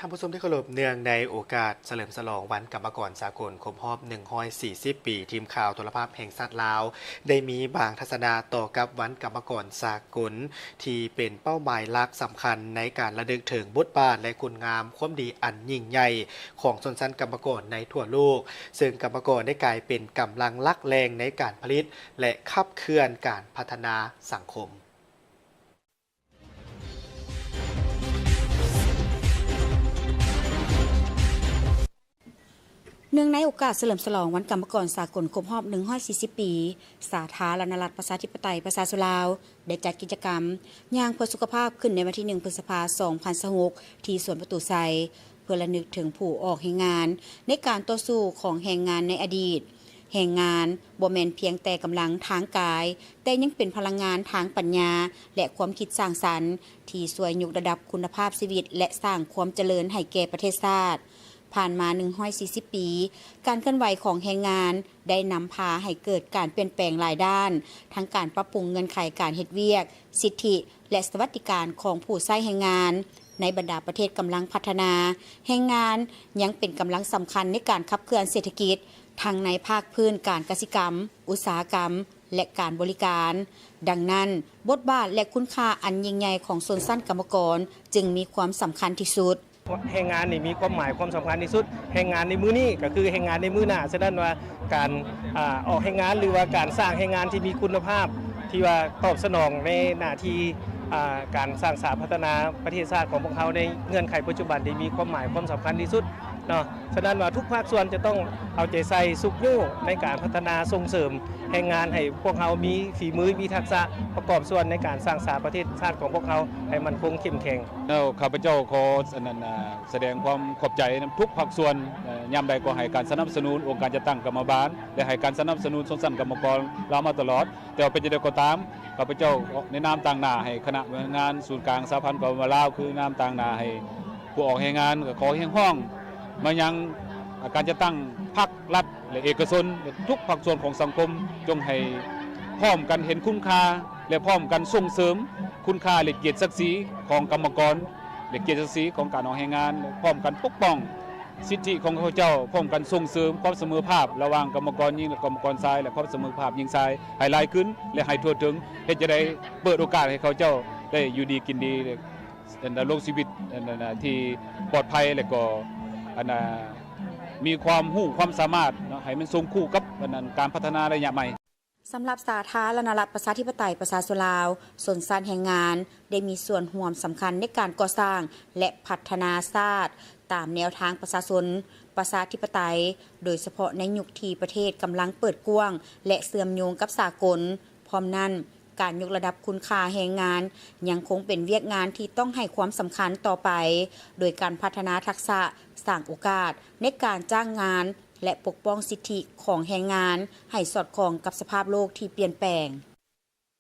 ທ່ານຜູ້ຊົມທີ່ເຄົາລົບ, ເນື່ອງໃນໂອກາດສະເຫຼີມສະຫຼອງວັນກຳມະກອນສາກົນຄົບຮອບໜຶ່ງຮ້ອຍສີ່ສິບປີ, ທີມຂ່າວໂທລະພາບແຫ່ງຊາດລາວ ໄດ້ມີບາງທັດສະນະຕໍ່ກັບວັນກຳມະກອນສາກົນ ທີ່ເປັນເປົ້າໝາຍຫຼັກສຳຄັນໃນການລະນຶກເຖິງບົດບາດ ແລະ ຄຸນງາມຄວາມດີອັນຍິ່ງໃຫຍ່ຂອງຊົນຊັ້ນກຳມະກອນໃນທົ່ວໂລກ, ເຊິ່ງກຳມະກອນໄດ້ກາຍເປັນກຳລັງຫຼັກແຫຼ່ງໃນການຜະລິດ ແລະ ຂັບເຄື່ອນການພັດທະນາສັງຄົມ. ເນື່ອງໃນໂອກາດສະເຫຼີມສະຫຼອງວັນກຳມະກອນສາກົນຄົບຮອບໜຶ່ງຮ້ອຍສີ່ສິບປີ, ສາທາລະນະລັດປະຊາທິປະໄຕປະຊາຊົນລາວ ໄດ້ຈັດກິດຈະກຳຍ່າງເພື່ອສຸຂະພາບ ຂຶ້ນໃນວັນທີໜຶ່ງ ພຶດສະພາ ສອງພັນຊາວຫົກ ທີ່ສວນປະຕູໄຊ ເພື່ອລະນຶກເຖິງຜູ້ອອກແຮງງານໃນການຕໍ່ສູ້ຂອງແຮງງານໃນອະດີດ. ແຮງງານບໍ່ແມ່ນພຽງແຕ່ກຳລັງທາງກາຍ, ແຕ່ຍັງເປັນພະລັງງານທາງປັນຍາ ແລະ ຄວາມຄິດສ້າງສັນ ທີ່ຊ່ວຍຍົກລະດັບຄຸນນະພາບຊີວິດ ແລະ ສ້າງຄວາມຈະເລີນໃຫ້ແກ່ປະເທດຊາດ. ຜ່ານມາໜຶ່ງຮ້ອຍສີ່ສິບປີ, ການເຄື່ອນໄຫວຂອງແຮງງານໄດ້ນຳພາໃຫ້ເກີດການປ່ຽນແປງຫຼາຍດ້ານ, ທັງການປັບປຸງເງື່ອນໄຂການເຮັດວຽກ, ສິດທິ ແລະ ສະຫວັດດີການຂອງຜູ້ໃຊ້ແຮງງານ. ໃນບັນດາປະເທດກຳລັງພັດທະນາ, ແຮງງານຍັງເປັນກຳລັງສຳຄັນໃນການຂັບເຄື່ອນເສດຖະກິດ, ທັງໃນພາກພື້ນການກະສິກຳ, ອຸດສາຫະກຳ ແລະ ການບໍລິການ. ດັ່ງນັ້ນ, ບົດບາດ ແລະ ຄຸນຄ່າອັນຍິ່ງໃຫຍ່ຂອງຊົນຊັ້ນກຳມະກອນຈຶ່ງມີຄວາມສຳຄັນທີ່ສຸດ. ແຮງງານນີ້ມີຄວາມໝາຍຄວາມສຳຄັນທີ່ສຸດ. ແຮງງານໃນມື້ນີ້ກໍຄືແຮງງານໃນມື້ໜ້າ. ສະນັ້ນວ່າ ການ ອາ ອອກແຮງງານ ຫຼືວ່າການສ້າງແຮງງານທີ່ມີຄຸນນະພາບ ທີ່ວ່າຕອບສະໜອງໃນໜ້າທີ່ ອາ ການສ້າງສາພັດທະນາປະເທດຊາດຂອງພວກເຮົາໃນເງື່ອນໄຂປັດຈຸບັນ ທີ່ມີຄວາມໝາຍຄວາມສຳຄັນທີ່ສຸດເນາະ. ສະນັ້ນວ່າທຸກພາກສ່ວນຈະຕ້ອງເອົາໃຈໃສ່ຊຸກຍູ້ໃນການພັດທະນາສົ່ງເສີມແຮງງານ ໃຫ້ພວກເຮົາມີຝີມື ມີທັກສະ ປະກອບສ່ວນໃນການສ້າງສາປະເທດຊາດຂອງພວກເຮົາໃຫ້ໝັ້ນຄົງເຂັ້ມແຂງ. ແລ້ວຂ້າພະເຈົ້າຂໍ ອັນນັ້ນ ສະແດງຄວາມຂອບໃຈນຳທຸກພາກສ່ວນ. ຍາມໃດກໍໃຫ້ການສະໜັບສະໜູນອົງການຈັດຕັ້ງກຳມະບານ ແລະ ໃຫ້ການສະໜັບສະໜູນຊົນຊັ້ນກຳມະກອນລາວມາຕະຫຼອດ. ແຕ່ວ່າເປັນຈັ່ງໃດກໍຕາມ, ຂ້າພະເຈົ້າໃນນາມຕາງໜ້າໃຫ້ຄະນະບໍລິຫານງານສູນກາງສະຫະພັນກຳມະບານລາວ, ຄືນາມຕາງໜ້າໃຫ້ຜູ້ອອກແຮງງານ, ກໍຂໍຮຽກຮ້ອງມາຍັງການຈັດຕັ້ງພັກ, ລັດ ແລະ ເອກະຊົນ ແລະ ທຸກພາກສ່ວນຂອງສັງຄົມ ຈົ່ງໃຫ້ພ້ອມກັນເຫັນຄຸນຄ່າ ແລະ ພ້ອມກັນສົ່ງເສີມຄຸນຄ່າ ແລະ ກຽດສັກສີຂອງກຳມະກອນ ແລະ ກຽດສັກສີຂອງການອອກແຮງງານ ແລະ ພ້ອມກັນປົກປ້ອງ ສິດທິຂອງເຂົາເຈົ້າ, ພ້ອມກັນສົ່ງເສີມຄວາມສະເໝີພາບລະຫວ່າງກຳມະກອນຍິງ ແລະ ກຳມະກອນຊາຍ ແລະ ຄວາມສະເໝີພາບຍິງຊາຍໃຫ້ຫຼາຍຂຶ້ນ ແລະ ໃຫ້ທົ່ວເຖິງ. ເຮັດຈັ່ງໃດເປີດໂອກາດໃຫ້ເຂົາເຈົ້າໄດ້ຢູ່ດີກິນດີ ແລະ ດຳລົງຊີວິດ ອັນນັ້ນນະ ທີ່ປອດໄພ ແລະ ກໍ ອັນນະ ມີຄວາມຮູ້ຄວາມສາມາດເນາະ ໃຫ້ມັນສົ່ງຄູ່ກັບ ອັນນັ້ນ ການພັດທະນາໄລຍະໃໝ່. ສຳລັບສາທາລະນະລັດປະຊາທິປະໄຕປະຊາຊົນລາວ, ຊົນຊັ້ນແຮງງານໄດ້ມີສ່ວນຮ່ວມສຳຄັນໃນການກໍ່ສ້າງ ແລະ ພັດທະນາຊາດຕາມແນວທາງປະຊາຊົນປະຊາທິປະໄຕ, ໂດຍສະເພາະໃນຍຸກທີ່ປະເທດກຳລັງເປີດກວ້າງ ແລະ ເຊື່ອມໂຍງກັບສາກົນ. ພ້ອມນັ້ນ, ການຍົກລະດັບຄຸນຄ່າແຮງງານຍັງຄົງເປັນວຽກງານທີ່ຕ້ອງໃຫ້ຄວາມສຳຄັນຕໍ່ໄປ, ໂດຍການພັດທະນາທັກສະ, ສ້າງໂອກາດໃນການຈ້າງງານ ແລະ ປົກປ້ອງສິດທິຂອງແຮງງານໃຫ້ສອດຄ່ອງກັບສະພາບໂລກທີ່ປ່ຽນແປງ.